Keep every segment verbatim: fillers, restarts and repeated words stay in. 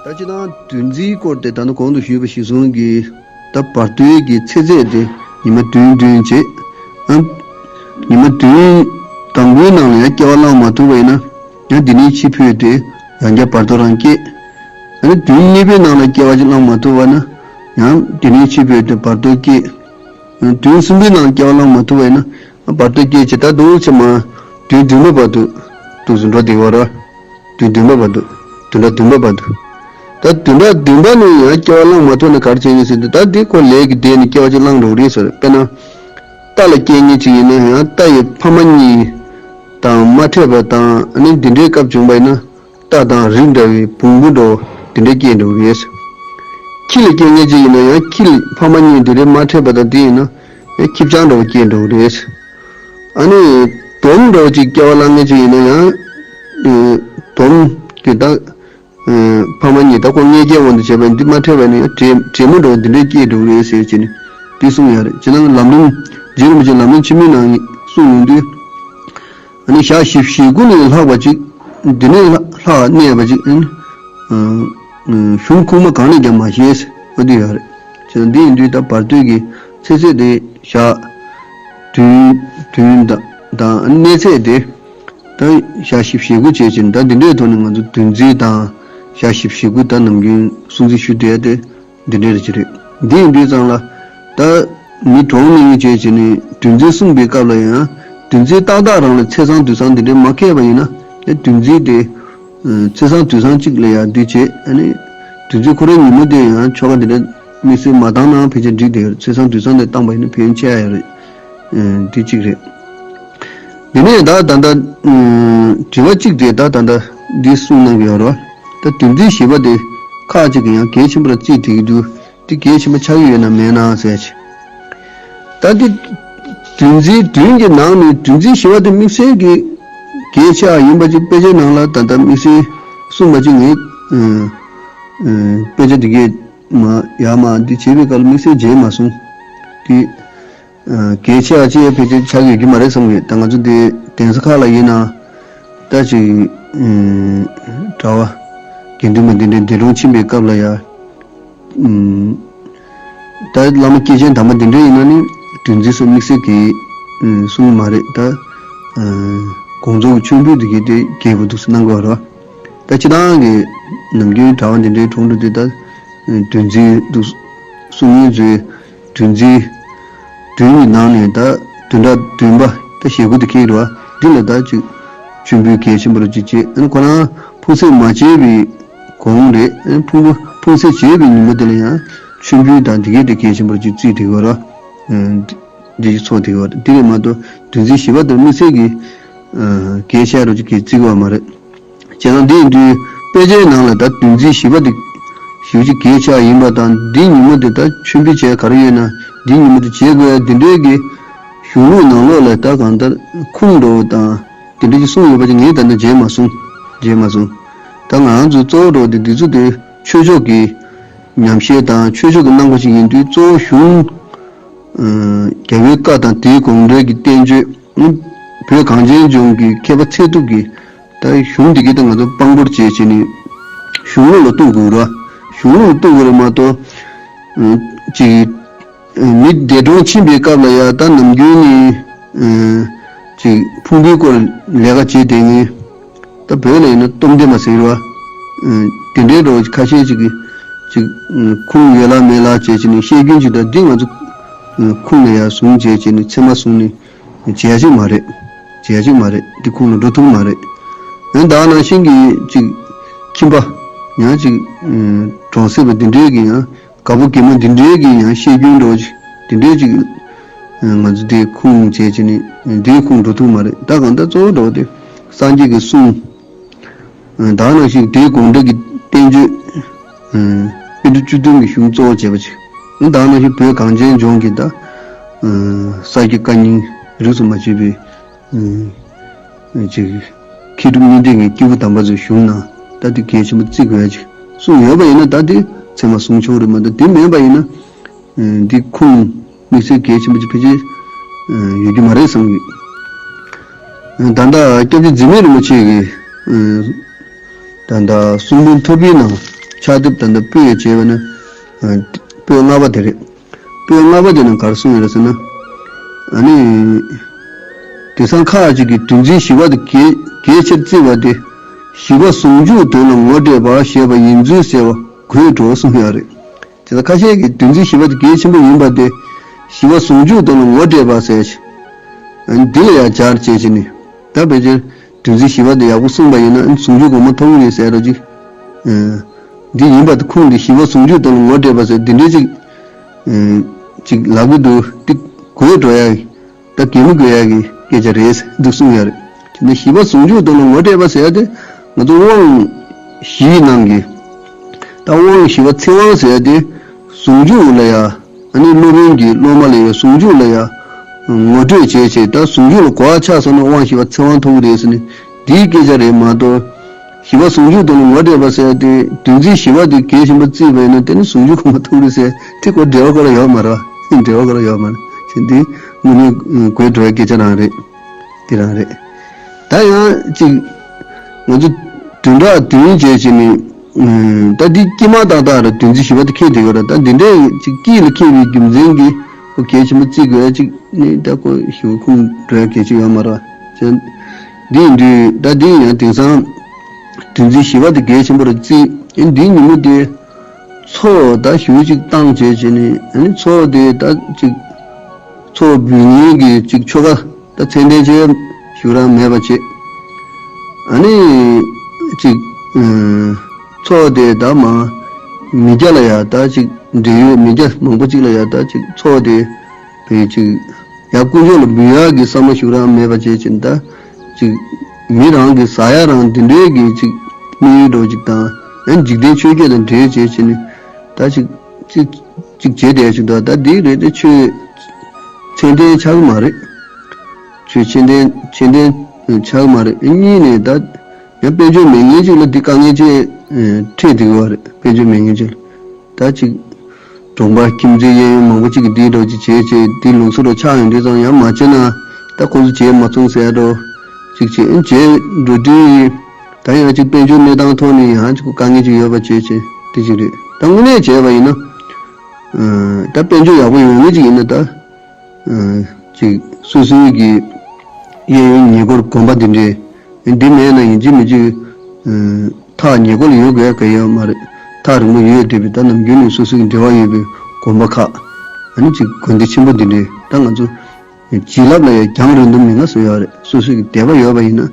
ད་སྤྱིར་བཏང་བདུན་ཚིགས་སྐོར་དེ་ད་ནི་གོང་དུ་ཞུས་པ་གཞིར་བཟུང་གིས་ད་བར་དོའི་གི་ཚེ་ཚད་དེ་ཉི་མ་བདུན་བདུན་བྱས། ཨ། ཉི་མ་བདུན་དང་པོའི་ནང་ལ་ཡང་སྐྱེ་བ་བླངས་མ་ཐུབ་པ་ཡིན་ན་ཡང་དེ་ནས་འཆི་འཕོས་ཏེ་ཡང་བསྐྱར་བར་དོ་རང་སྐྱེ། ཨ་ནི་བདུན་གཉིས་པའི་ནང་ལ་སྐྱེ་བ་ཅིག་བླངས་མ་ཐུབ་པ་ན་ཡང་དེ་ནས་འཆི་འཕོས་ཏེ་བར་དོ་སྐྱེ། བདུན་གསུམ་པའི་ནང་སྐྱེ་བ་བླངས་མ་ཐུབ་པ་ཡིན་ན་བར་དོ་སྐྱེ་བྱེད་ད་འདུག་ཚེ་མ་བདུན་བདུན་པ་བར་དུ་འདུག་སུ་འགྲོ་བསྡད་པ་རེད། བདུན་བདུན་པ་བར་དུ། བདུན་ཕྲག་བདུན་པ་བར་དུ། ད་བདུན་ཕྲག་བདུན་པ་ནས་ཡང་སྐྱེ་བ་བླངས་མ་ཐུབ་ན་ག་རེ་བྱེད་ཉེན་ཟེར་དུས་ད་འདི་ཁོ་ལས་ཀྱི་བདེ་ནས་སྐྱེ་བ་ཅིག་བླངས་འགྲོ་གི་རེད་ཟེར། དཔེར་ན། རྟ་ལ་སྐྱེ་མཁན་ཅིག་ཡིན་ན་ཡང་རྟ་ཡི་ཕ་མ་གཉིས་དང་མ་འཕྲད་པ་དང་ཨ་ནི་འདི་འདྲའི་སྐབས་བྱུང་པ་ཡིན་ན་རྟ་དང་རི་འདྲ་བའི་བོང་བུ་འདྲ་བོ་འདི་འདྲའི་སྐྱེས་འགྲོ་གི་རེད། ཁྱི་ལ་སྐྱེ་མཁན་ཅིག་ཡིན་ན་ཡང་ཁྱི་ལ་ཕ་མ་གཉིས་འདི་འདྲའི་མ་འཕྲད་པ་དང་དེ་ཡིན་ན་ཡང་ཁྱི་སྤྱང་འདྲ་བོ་སྐྱེས་འགྲོ་གི་རེད། ཨ་ནི་དོམ་འདྲ་བོ་ཅིག་སྐྱེ་བ་བླངས་མཁན་ཅིག་ཡིན་ན་ཡང་དོམ་གྱི་ད། ཕ་མ་གཉིས་ད་ཁོ་མངལ་སྐྱེས་དབང་དུ་བྱས་པ་འདི་མ་འཕྲད་པ་ནས་ཡང་འདྲེ་འདྲེ་མོ་འདྲ་བོ་འདི་འདྲའི་སྐྱེས་འགྲོ་གི་རེད་ཟེར་བྱས་ནས་འདི་གསུངས་ཡོད་རེད། བྱས་ན་ལམ་རིམ་རྗེ་རིན་པོ་ཆེ་ལམ་རིམ་ཆེན་མོའི་ནང་གསུངས་ཡོང་དུས། ཨ་ནི་ཞག་བཞི་བཅུ་ཞེ་དགུ་ནས་ལྷག་པ་ཅིག་འདི་ནས་ལྷག་གནས་པ་ཅིག་ཨ་ནི་གཞུང་ཁུངས་མ་གང་ནས་ཀྱང་མ་བཤད་ཟེར་འོ་འདི་ཡོད་རེད། བྱས་ན་འདི་ཡིན་དུས་ད་བར་དོའི་གི་ཚེ་ཚད་དེ་ཞག་བདུན་བདུན་དང་དང་གནས་ཚད་དེ། ད་ཞག་བཞི་བཅུ་ཞེ་དགུ་བྱས་ཕྱིན་ད་འདི་འདྲའི་ཐོག་ནས་ང་ཚོ་བདུན་ཚིགས་དང་ཞག་བཞི་བཅུ་ཞེ་དགུ་ད་ནམ་རྒྱུན་སྲུང་བརྩི་ཞུ་བསྡད་དེ་འདི་འདྲའི་རེད་ཅི་རེད། འདི་ཡིན་དུས་ཙང་ལ་ད་མི་གྲངས་མི་ཡོང་བྱས་ཕྱིན་ནས་བདུན་ཚིགས་གསུངས་པའི་སྐབས་ལ་ཡང་བདུན་ཚིགས་ཏག་ཏག་རང་ལ་ཚེས་བཟང་དུས་བཟང་འདི་འདྲའི་མ་ཁེལ་བ་ཡིན་ན་ཡང་བདུན་ཚིགས་དེ་ཚེས་བཟང་དུས་བཟང་གཅིག་ལ་ཡང་འདི་བྱས་ཨ་ནི་བདུན་ཚིགས་ཁོ་རའི་ཉིན་མོ་དེ་ཡང་ཆོ་ག་འདི་འདྲ་དམིགས་བསལ་མ་བཏང་ན་ཕལ་ཆེར་འགྲིག་བསྡད་ཡོད་རེད། ཚེས་བཟང་དུས་བཟང་དེ་བཏང་པ་ཡིན་ན་ཕན་ཆེ་ཡ་ཡོད་རེད། ཨ། འདི་གཅིག་རེད། འདི་ནས་ད་ད་ལྟ་ཨ། དྲི་བ་གཅིག་དེ་ད་ད་ལྟ་འདི་གསུངས་གནང་གི་ཡོད་རེད། ད་བདུན་ཚིགས་བཞི་པ་དེ་ཁག་ཅིག་གིས་ཡང་གལ་ཆེན་པོར་བརྩིས་བསྡད་ཀྱི་འདུག་འདི་གལ་ཆེན་པོ་ཆགས་ཀྱི་ཡོད་ན་མེད་ན་ཟེར་ཅིག་ད་འདི་བདུན་ཚིགས་བདུན་གྱི་ནང་ནས་བདུན་ཚིགས་བཞི་པ་དེ་དམིགས་བསལ་གྱི་གལ་ཆེ་བ་ཡིན་པ་ཅིག་དཔེ་ཆའི་ནང་ལ་ད་ལྟ་དམིགས་བསལ་གསུངས་པ་ཅིག་ངས་ཨ། ཨ། དཔེ་ཆ་འདི་གས་མ་ཡར་མར་འདི་བྱེད་པའི་སྐབས་ལ་དམིགས་བསལ་མཇལ་མ་སོང་། དེ་ཨ། གལ་ཆེ་བ་ཅིག་ཕལ་ཆེར་ཆགས་ཡོད་ཀྱི་མ་རེད་བསམ་གི། ད་ང་ཚོ་འདི་གདན་ས་ཁག་ལ་ཡིན་ན་ད་ཅིག་ཨ། གྲྭ་པ་དགེ་འདུན་པ་འདི་འདྲའི་འདས་གྲོངས་ཕྱིན་པའི་སྐབས་ལ་ཡ། ཨ། ད་བླ་མ་སྐྱེས་ཆེན་དམ་པ་འདི་འདྲ་ཡིན་ན་ནི་བདུན་ཚིགས་སུ་དམིགས་བསལ་གྱི་ཨ། གསུང་གི་མ་རེད་ད། ཨ། དགོངས་རྫོགས་ཀྱི་མཆོད་འབུལ་འདི་གས་དེ་རྒྱས་པོ་འདུག་སེ་གནང་དགོས་རེད། ད་སྤྱིར་བཏང་གི་ནམ་རྒྱུན་གྲྭ་པ་འདི་འདྲའི་གྲོངས་འགྲོ་དུས་ད་བདུན་ཚིགས་འདུག་གསུང་མཁན་ཚོས་བདུན་ཚིགས་བདུན་གྱི་ནང་ནས་ད་བདུན་ཕྲག་བདུན་པ་ད་ཞེ་དགུ་དེ་འཁེལ་འགྲོ་བ་འདི་ལ་ད་ཅིག་མཆོད་འབུལ་གལ་ཆེན་པོ་རུ་ཅིག་བྱེད། ཨ་ནི་ཁོ་རང་ཕུང་གསེབ་མ་བྱས་པའི་གོང་རེད། ཨ་ནི་ཕུང་པོ་ཕུང་གསེབ་བྱས་པའི་ཉིན་མོ་དེ་ལ་ཡང་མཆོད་འབུལ་དང་འདི་གས་དེ་གལ་ཆེན་པོ་རུ་ཅིག་བརྩིས་བསྡད་ཡོད་རེད། འདི་ཅིག་ཚོགས་བསྡད་ཡོད་རེད། འདི་རེད་མ་གཏོགས་བདུན་ཚིགས་བཞི་པ་དེ་དམིགས་བསལ་གྱི་གལ་ཆེ་རུ་ཅིག་གི་བརྩི་གི་ཡོད་མ་རེད། བྱས་ཙང་འདི་ཡིན་དུས་དཔེ་ཆའི་ནང་ལ་ད་བདུན་ཚིགས་བཞི་པ་འདི་ཞེ་པོ་ཅིག་གལ་ཆེ་བ་ཡིན་པ་དང་འདི་ཉིན་མོ་འདི་ད་མཆོད་འབུལ་བྱས་ག་རེ་ཡོད་ན་འདི་ཉིན་མོ་འདི་བྱེད་དགོས་ཡ་འདི་འདྲའི་གི་གཞུང་ལུགས་ནང་ལོགས་ལ་ད་གང་ལྟར་ཁུངས་འདྲ་བོ་དང་འདི་འདྲ་ཅིག་གསུངས་ཡོད་པ་ཅིག་ངས་ད་ནི་མཇལ་མ་སོང་། མཇལ་མ་སོང་། ད་ང་རང་ཚོ་གཙོ་བོ་འདྲ་བོ་འདི་འདི་ཚོ་འདི་ཆོས་ཕྱོགས་ཀྱི་ཉམས་བཞེས་དང་ཆོས་ཕྱོགས་ཀྱི་གནང་སྒོ་ཅིག་ཡིན་དུས་གཙོ་བོ་གཞུང་། ཨ། རྒྱལ་བའི་བཀའ་དང་དེའི་དགོངས་འགྲེལ་གྱི་བསྟན་བཅོས། ཨ། བོད་གངས་ཅན་ལྗོངས་ཀྱི་མཁས་པ་ཚད་ཐུབ་ཀྱིས་ད་གཞུང་འདི་གའི་ད་ང་ཚོ་དཔང་པོར་བྱས་བྱས་ནས་གཞུང་ལུགས་ལ་གཏུག་དགོས་ར། གཞུང་ལུགས་ལ་གཏུག་དགོས་རེད་མ་གཏོགས། ཨ། ཅིག་ཨ། མི་འདས་གྲོངས་ཕྱིན་པའི་སྐབས་ལ་ཡ་ད་ནམ་རྒྱུན་ནས་ཨ། ཅིག་ཕུང་པོའི་སྐོར་ལས་ཀ་བྱེད་བསྡད་མཁན། ད་བོད་ལ་ཡིན་ན་སྟོབས་ལྡན་པ་ཟེར་བ། ཨ། དེ་འདྲའི་འདྲ་བོ་ཁ་ཤས་ཅིག་གིས་ཅིག་ཨ། ཁུངས་ཡོད་ལ་མེད་ལ་བྱས་བྱས་ནས་བཤད་རྒྱུན་ཅིག་དང་འདི་ང་ཚོ་ཨ། ཁུངས་ལ་ཡ་བཟུང་བྱས་བྱས་ནས་ཚད་མ་བཟུང་ནས་བྱེད་ཡ་ཅིག་མ་རེད། བྱེད་ཡ་ཅིག་མ་རེད། འདི་ཁུངས་ལ་འགྲོ་ཐུབ་མ་རེད། ཡང་ད་ནང་བཞིན་གྱི་ཅིག་ཁྱིམ་པ་ཡང་ཅིག་ཨ། གྲོང་གསེབ་པ་འདི་འདྲའི་གི་ཡང་རྒད་པོ་རྒན་མོ་འདི་འདྲའི་གི་ཡང་བཤད་རྒྱུན་འདྲ་བོ་ཅིག་འདི་འདྲའི་ཅིག་ང་ཚོ་དེ་ཁུངས་བྱས་བྱས་ནས་དེའི་ཁུངས་འགྲོ་ཐུབ་མ་རེད། ད་གང་ལྟར་གཙོ་བོ་འདྲ་བོ་དེ་སངས་རྒྱས་ཀྱི་གསུང་། ད་ནང་བཞིན་དེའི་དགོངས་འགྲེལ་གྱི་བསྟན་བཅོས། པཎ་གྲུབ་བཅུ་བདུན་གྱི་གཞུང་གཙོ་བོ་བྱས་པ་ཅིག་ད་ནང་བཞིན་བོད་གངས་ཅན་ལྗོངས་ཀྱི་ད་ས་སྐྱ་བཀའ་རྙིང་རིས་སུ་མ་ཆད་པའི། ཅིག་མཁས་གྲུབ་གཉིས་ལྡན་གྱི་སྐྱེས་བུ་དམ་པ་ཚོའི་གཞུང་ནང་ད་དེ་གལ་ཆེན་པོ་བརྩི་དགོས་ཡ་ཅིག་གསུངས་ཡོད་པ་ཡིན་ན་ད་དེ་ཚད་མ་བཟུང་ཆོག་རེད་མ་གཏོགས་དེ་མེད་པ་ཡིན་ན་འདི་ཁུངས་དམིགས་བསལ་གལ་ཆེན་པོ་ཅིག་ཕལ་ཆེར་ཡོད་རྒྱུ་མ་རེད་བསམ་གི། ད་ལྟ་སྐྱབས་རྗེ་འཛིན་མེད་རིན་པོ་ཆེ་གིས་ད་ལྟ་གསུང་འབུམ་ཐོར་བུའི་ནང་ ཕྱག་དེབ་ད་ལྟ་པོད་བྱས་པ་ན། ཨ། པོད་ལྔ་པ་དེ་རེད། པོད་ལྔ་པ་དེ་ནང་ག་རེ་གསུངས་ཡོད་རེད་ཟེར་ན། ཨ་ནི། དེང་སང་ཁ་ཅིག་གིས་དོན་ཚན་བཞི་པ་དེ་གལ་གལ་ཆེར་བརྩིས་པ་དེ། བཞི་པ་ཟུང་འཇུག་དོན་ལ་ངོ་སྤྲད་པ་ཞེས་པ་ཡིན་ཚུལ་གསལ་བ་དགོད་བྲོ་གསུངས་ཡོད་རེད། དེ་ལ་ཁ་ཤས་ཀྱིས་དོན་ཚན་བཞི་པ་དེ་གལ་ཆེན་པོ་ཡིན་པ་དེ། བཞི་པ་ཟུང་འཇུག་དོན་ལ་ངོ་སྤྲད་པ་ཟེར་ཞིང་། འདི་ལ་ཡང་སྦྱར་བྱས་བྱས་ནས། ད་ཕལ་ཆེར་དོན་ཚན་བཞི་པ་དེ་ཡག་པོ་གསུངས་པ་ཡིན་ན་ཟུང་འཇུག་གོང་མ་ཐོབ་ཀྱི་རེད་ཟེར་རོ་ཅིག་འདི་ཡིན་པ་དེ་ཁུངས་འདི་བཞི་པ་ཟུང་འཇུག་དོན་ལ་ངོ་སྤྲད་པ་ཟེར་འདི་འདྲའི་ཅིག་ཅིག་ལབ་ཀྱི་འདུག་འདི་དགོད་བྲོ་ཡ། ད་གད་མོ་དགོད་ཡ་གི་སྐད་ཆ་རེད་འདུག་གསུངས་ཡ་རེད། དེ་ནས་བཞི་པ་ཟུང་འཇུག་དོན་ལ་ངོ་སྤྲད་པ་ཟེར་ཡ་དེ། ང་ཚོ་དབང་བཞིའི་ནང་གི། ད་དབང་བཞི་པ་ཚིག་དབང་ཟེར་ཡ་དེ། ཟུང་འཇུག་ལ་ཡ། ཨ་ནི་སློབ་དཔོན་གྱིས་སློབ་མ་ལ་ཡ་ཟུང་འཇུག་ལ་ཡ། ངོ་སྤྲོད་བྱས་བྱས་ད་ཟུང་འཇུག་ལ་གོ་བ་ཆགས་སོང་ན་དབང་བཞི་པ་ཚིག་དབང་ཐོབ་ཀྱི་རེད་ཟེར་ནས་འདིའི་སྐད་ཆ་རེད་མ་གཏོགས། བཞི་པ་ཟུང་འཇུག་དོན་ལ་ངོ་སྤྲད་པ་ཟེར་ཏེ་དོན་ཚན་བཞི་པ་དེ་གལ་ཆེན་པོ་བརྩིས་པ་ཡིན་ན་དེ་ནི་ཟུང་འཇུག་གོང་མ་ཐུག་རེད་ཟེར་དེ་ཁོ་འབྲེལ་བ་ག་ལ་ཡོད་མ་རེད་བ། འབྲེལ་བ་ག་ལ་ཡོད་མ་རེད་ཟེར་འདི་དངོས་གནས་དགོད་བྲོ་བའི་སྐད་ཆ་རང་རེད། དེ་རང་རེད། ད་ཡང་ཅིག་ང་ཚོ་བདུན་ཕྲག་བདུན་བྱས་བྱས་ནས་ད་འདི་དཀྱིལ་མ་ཏག་ཏག་རེད། དོན་ཚན་བཞི་པ་དེ་འཁེལ་བསྡད་ཡོད་རེད། ད་འདི་འདྲའི་ཅིག་དཀྱིལ་ལ་འཁེལ་བའི་རྒྱུ་མཚན་གྱིས་ཁོ་གལ་ཆེན་པོ་བརྩི་དགོས་ཡ་ཅིག་ནི་ད་ཁོ་ཞེ་པོ་ཁུངས་འགྲོ་ཡ་གལ་ཆེ་ཡོད་མ་རེད་བ། འདི་ཡིན་དུས་ད་འདི་ཡང་དེང་སང་དོན་ཚན་བཞི་པ་དེ་གལ་ཆེན་པོ་རེད་བརྩིས། ཡིན་འདིའི་ཉིན་མོ་དེ་ཚོགས་ད་ཞུ་ཅིག་བཏང་བྱས་བྱས་ནས་ཨ་ནི་ཚོགས་དེ་ད་ཅིག་ཚོགས་འབུལ་མཁན་གྱི་ཅིག་ཆོ་ག་ད་མཚན་ལྡན་ཆོས་ཞུ་རང་མེད་པ་བྱས། ཨ་ནི་ཅིག་ཚོགས་དེ་ད་མ་མི་སྐྱ་ལ་ཡ་ད་ཅིག་འབྲེལ་ཡོད་མི་སྐྱ་མང་པོ་ཅིག་ལ་ཡ་ད་ཅིག་ཚོགས་དེ་བས་ཅིག་ཡ་དཀོན་མཆོག་ལ་འབུལ་ཡག་གི་བསམ་བློ་ཞུ་རང་མེད་པ་བྱས་ཕྱིན་ད། ཅིག་མི་རང་གི་ཟ་ཡ་རང་འདི་འདྲའི་གི་ཅིག་དམིགས་ཡུལ་འདྲ་ཅིག་དང་ཡང་འཇིག་རྟེན་ཆོས་བརྒྱད་དང་འབྲེལ་བྱས་བྱས་ནས་ད་ཅིག་ཅིག་ཅིག་བྱས་བསྡད་ཅིག་འདུག་ད་འདི་རེད་དེ་ཆོས་མཚན་ལྡན་ཆགས་ཀྱི་མ་རེད། ཆོས་མཚན་ལྡན་མཚན་ལྡན་ཆགས་ཀྱི་མ་རེད། གཉིས་ནས་ད་ཡང་དཔལ་འབྱོར་མེད་མཁན་ཅིག་ལ་འདི་དཀའ་ངལ་ཅིག་འཕྲད་བསྡད་ཀྱི་ཡོད་རེད། དཔལ་འབྱོར་མེད་མཁན་ཅིག་ལ། ད་ཅིག་གྲོང་པ་ཁྱིམ་མཚེས་གཡས་གཡོན་མང་པོ་ཅིག་གིས་འདིའི་འགྲོ་ཅིག་བྱེད་བྱེད་འདི་ལུགས་སྲོལ་རོ་ཆགས་ཡོང་དུས་ཙང་ཡང་མ་བྱེད་ན་ད་ཁོ་ཚོ་བྱེད་མ་ཚུགས་ཟེར་འགྲོ་ཅིག་བྱེད་བྱེད་འགྲོ་དུས་ད་ཡང་ཅིག་དཔལ་འབྱོར་གནས་སྟངས་ཐོག་ནས་ཡང་ཅིག་དཀའ་ངལ་ཅིག་ཡོད་པ་བྱེད་བྱེད་དེ་ཅིག་རེད། ད་དངོས་གནས་བྱས་པ་ཡིན་ན་ད་དཔལ་འབྱོར་ཡག་པོ་ཡོང་ངེས་ཅིག་ཡིན་ན་ད་ཅིག་སོ་སོའི་གི་གཡས་གཡོན་ཉེ་འཁོར་དགོན་པ་འདི་འདྲའི་འདི་མེད་ན་ཡིན་གཅིག་མིན་གཅིག་ཐག་ཉེ་འཁོར་ལ་ཡོད་དགོས་ག་ཡོད་མ་རེད། ཐག་རིང་པོ་ཡོད་བསྡད་པའི་ད་ནམ་རྒྱུན་ནས་སོ་སོ་གི་འབྲེལ་བ་ཡོད་པའི་དགོན་པ་ཁག་ཨ་ནི་ཅིག་དགོན་སྡེ་ཆེན་པོ་འདི་འདྲའི་ད་ང་ཚོ་བྱིན་རླབས་ལ་ཡང་རྒྱང་རིང་དུ་མི་ང་སུ་ཡོད་རེད། སོ་སོ་གི་དད་པ་ཡོད་པ་ཡིན་ན་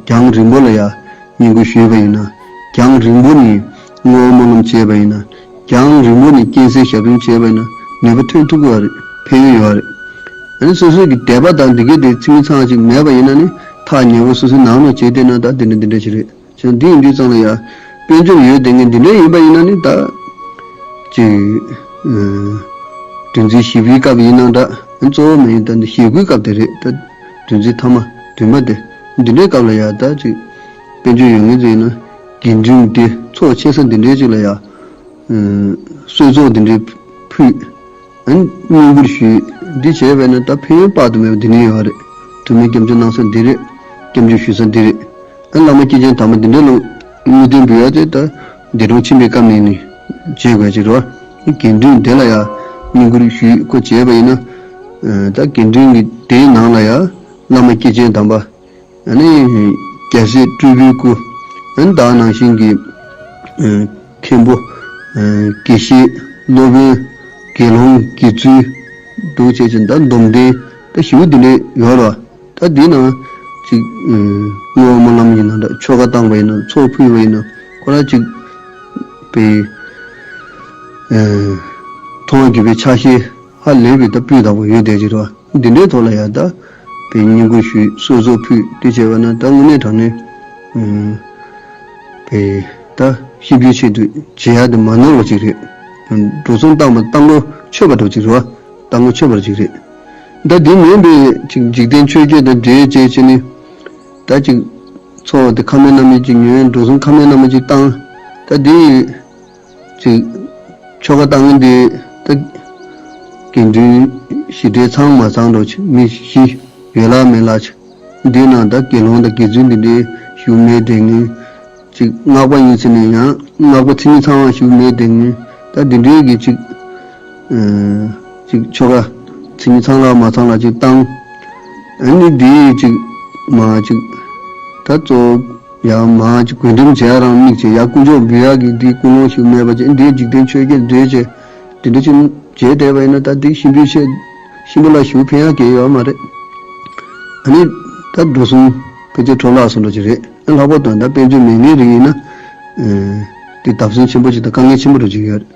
རྒྱང་རིང་པོ་ལ་ཡང་བསྙེན་བཀུར་ཞུས་པ་ཡིན་ན་རྒྱང་རིང་པོ་ནས་བསྔོ་བ་སྨོན་ལམ་བྱས་པ་ཡིན་ན་རྒྱང་རིང་པོ་ནས་རྐྱེན་སེལ་ཞབས་དྲུང་བྱས་པ་ཡིན་ན་ནུས་པ་ཐོན་ཐུབ་ཀྱི་ཡོད་རེད། ཕན་ཡོན་ཡོད་རེད། ཨ་ནི་སོ་སོ་གི་དད་པ་དང་འདི་གའི་དེ་ཚིག་མི་ཚང་ཅིག་མེད་པ་ཡིན་ན་ནི་ཐག་ཉེ་བོ་སོ་སོའི་ནང་ལ་བྱས་བསྡད་ན་ད་འདི་འདྲ་འདི་འདྲ་ཞིག་རེད། བྱས་ན་འདི་ཡིན་དུས་ཙང་ལ་ཡ། དཔལ་འབྱོར་ཡོད་དེ་ངས་འདི་འདྲ་ཡིན་པ་ཡིན་ན་ནི་ད། ཅིག་ཨ། དོན་ཚན་བཞི་པའི་སྐབས་ཡིན་ན་འདྲ། གཙོ་བོ་མ་ཡིན་ད་འདི་ཞེ་དགུའི་སྐབས་དེ་རེད་ད། དོན་ཚན་ཐ་མ་བདུན་པ་དེ། འདི་འདྲའི་སྐབས་ལ་ཡ་ད་ཅིག་དཔལ་འབྱོར་ཡོད་ངེས་ཅིག་ཡིན་ན། དགེ་འདུན་དེ་ཚོགས་ཆེ་ས་འདི་འདྲའི་ཅིག་ལ་ཡ། ཨ། གསོལ་ཚོགས་འདི་འདྲའི་ཕུལ། ཨ་ནི་བསྙེན་བཀུར་ཞུས། འདི་བྱས་པས་ན་ད་ཕན་ཡོན་དཔག་ཏུ་མེད་པ་འདི་ནི་ཡོད་རེད། ཐུགས་སྨོན་སྐྱབས་འཇུག་གནང་ས་འདི་རེད། སྐྱབས་འཇུག་ཞུ་ས་འདི་རེད། ཨ་བླ་མ་སྐྱེས་ཆེན་དམ་པ་འདི་འདྲ་ལ་དངོས་བསྟན་འབུལ་ཡ་དེ་ད་འདས་གྲོངས་ཕྱིན་པའི་སྐབས་ནས་ནི་བྱེད་དགོས་ཅིག་རེད་བ། དགེ་འདུན་དེ་ལ་ཡ་བསྙེན་བཀུར་ཞུས། ཁོ་བྱས་པ་ཡིན་ན། ཨ། ད་དགེ་འདུན་གྱི་སྡེའི་ནང་ལ་ཡ་བླ་མ་སྐྱེས་ཆེན་དམ་པ། ཨ་ནི་རྒྱལ་སྲས་སྤྲུལ་པའི་སྐུ། ཨ་ནི་ད་ནང་བཞིན་གྱི་ཨ་མཁན་པོ། ཨ་དགེ་བཤེས། སློབ་དཔོན། དགེ་སློང་། དགེ་ཚུལ། འདུག་བྱས་ཅིང་ད་སྡོམ་ལྡན་ད་ཞེ་པོ་འདི་འདྲ་ཡོད་རེད་བ། ད་འདི་ནང་ཅིག་ཨ་བསྔོ་བ་སྨོན་ལམ་ཡིན་ན་འདྲ། ཆོ་ག་བཏང་བ་ཡིན་ན། ཚོགས་ཕུལ་བ་ཡིན་ན། ཁོ་རང་ཅིག་པའི་ཨ་མཐོང་བ་བརྒྱུད་པའི་ཕྱག་བཞེས་ཧ་ལས་པའི་ད་སྤུས་དག་པོ་ཡོད་བསྡད་ཀྱི་རེད་བ། འདི་འདྲའི་ཐོག་ལ་ཡང་ད་པའི་བསྙེན་བཀུར་ཞུས། གསོལ་ཚོགས་ཕུལ། དེ་བྱས་པ་ན་ད་དངོས་གནས་དྲང་གནས་ཨ་པའི་ད་གཤིན་པོའི་ཆེད་དུ་བྱེད་ཡ་དེ་མ་ནོར་བ་ཅིག་རེད། འགྲོ་སོང་བཏང་བ་བཏང་ལོ་ཆོད་པ་འདྲ་ཅིག་རེད་བ། བཏང་ལོ་ཆོད་པ་ཅིག་རེད། ད་འདི་མིན་པའི་ཅིག་འཇིག་རྟེན་ཆོས་བརྒྱད་དང་འབྲེལ་བྱས་བྱས་ནས་ད་ཅིག་འཚོ་བ་དེ་ཁ་མེད་སྣ་མེད་ཅིག་ཉོས། འགྲོ་སོང་ཁ་མེད་སྣ་མེད་ཅིག་བཏང་། ད་འདི་ཅིག་ཆོ་ག་བཏང་མཁན་དེ་ད་དགེ་འདུན་བཞི་གྲལ་ཚང་མ་ཚང་འགྲོ་ཆེ་མི་བཞི་ཡོད་ལ་མེད་ལ་ཆེ། འདི་ནང་ད་དགེ་སློང་དང་དགེ་ཚུལ་འདི་འདྲའི་ཞུ་མེད་དྲན་ངེས། ཅིག་སྔགས་པ་ཡིན་ཟེར་ནས་ཡང་སྔགས་པ་མཚན་ཉིད་ཚང་བ་ཞིག་མེད་དེ་ངས་ད་འདི་འདྲའི་གི་ཅིག་ཨ་ཅིག་ཆོ་ག་མཚན་ཉིད་ཚང་ལ་མ་ཚང་ལ་ཅིག་བཏང་། ཨ་ནི་འདི་ཅིག་མ་ཅིག་ད་གཙོ་བོ་ཡང་མ་ཅིག་གུས་འདུན་བྱེད་ཡ་རང་མིག་བྱེད་ཡ་སྐུ་མཆོག་འབུལ་ཡ་གི་འདི་ཀུན་སློང་ཞིག་མེད་པ་ཅིག་འདི་འཇིག་རྟེན་ཆོས་བརྒྱད་འདྲེས་བྱས་འདི་འདྲ་ཅིག་བྱས་བསྡད་པ་ཡིན་ན་ད་འདི་གཤིན་པོའི་ཆེད་གཤིན་པོ་ལ་ཞུ་ཕན་ཡ་གང་ཡོད་མ་རེད། ཨ་ནི་ད་འགྲོ་སོང་ཕལ་ཆེར་འཕྲོ་བརླག་སོང་འགྲོ་ཅིག་རེད། ལྷག་པར་དུ་ད་དཔལ་འབྱོར་མེད་མཁན་རིགས་ཡིན་ན། ཨེ། དེ་བརྡབ་གསིག་ཆེན་པོ་ཅིག་དང་དཀའ་ངལ་ཆེན་པོ་རུ་ཅིག་ཡོད་རེད།